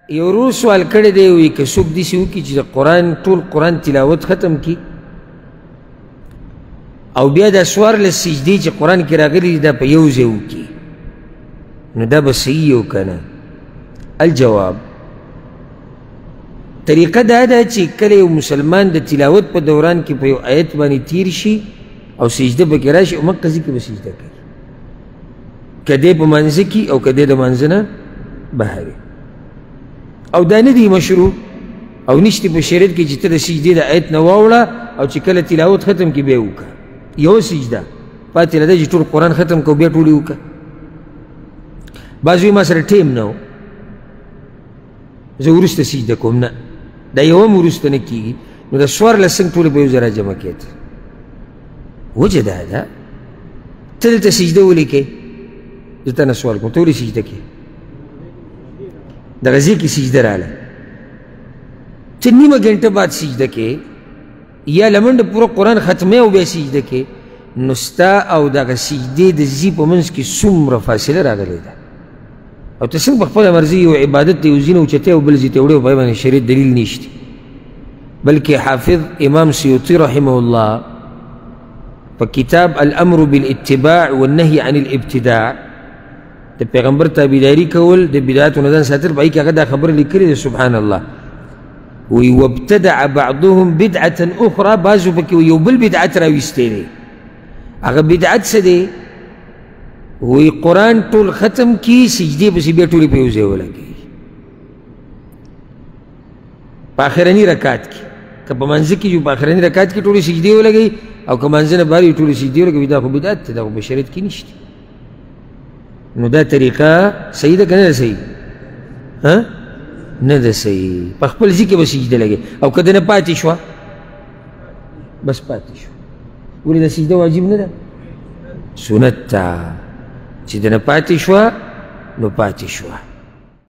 یو ورور سوال کړی دی، وایي که څوک داسې وکړي چې د قرآن ټول قرآن تلاوت ختم کړي او بیا دا 14 سجدې چې قرآن کې راغلي دي دا په یو ځای وکړي، نو دا به صحیح او که نه؟ الجواب، طریقه دا ده چې کله یو مسلمان د تلاوت په دوران کې په یو آیت باندې تیر شي او سجده پکې راشي، همغه ځای کې به سجده کوي، که دی په مانځه کې او که دی د مانځه نه بهر. او دا نه دی مشروع او نشته په شریعت کې چې ته د سجدې د آیت نه واوړه او چې کله تلاوت ختم کړي بیا وکړه یوه سجده، پاتې له ده چې ټول قرآن ختم کړو بیا ټولې وکړه. بعضې وایي ما سره ټایم نه و، زه وروسته سجده کوم، نه، دا یوه هم وروسته نه کېږي. نو د 14 څنګه ټولې په یو ځای راجمع کړې. وجه دا ده ته دلته سجده ولې کوې؟ زه تا نه سوال کوم، ته ولې سجده کوې؟ دغه ځای کې سجده راله، ته نیمه ګنټه بعد سجده کوې یا له منډه پوره قرآن ختمې او بیا سجده کوې، نو ستا او دغه سجدې د ځي په منځ کې څومره فاصله راغلې ده. او ته څنګه په خپله مرضي یو عبادت ته یو ځای نه اوچتې او بل ځای ته وړې، او په هغې باندې شریعت دلیل نشته. بلکې حافظ امام سیوطي رحمه الله په کتاب الامر بالاتباع والنهي عن الابتداع د پیغمبر تابعداري کول د بدعاتو نه ځان ساتل، په هغې کې هغه دا خبره لیکلې ده. سبحان الله، وایي وابتدع بعضهم بدعة اخرى، بعضو پکې یو بل بدعت راویستی دی. هغه بدعت څه دی؟ وایي قرآن ټول ختم کړي، سجدې پسې بیا ټولې په یو ځای ولګوي په آخرني رکعت کې. که په منځ کې یو په آخرني رکعت کې ټولې سجدې ولګوي او که منځ نه بهر یې ټولې سجدې ولګوي، دا خو بدعت دی، دا خو په شریعت کې نشته. نو دا طریقه صحیح ده که نه ده صحیح؟ ها؟ نه ده صحیح. په خپل ځای کې به سجده لګوي، او که دنه پاتې شوه بس پاتې شوه. ولې دا سجده واجب نه ده؟ سنت ده، چې دنه پاتې شوه نو پاتې شوه.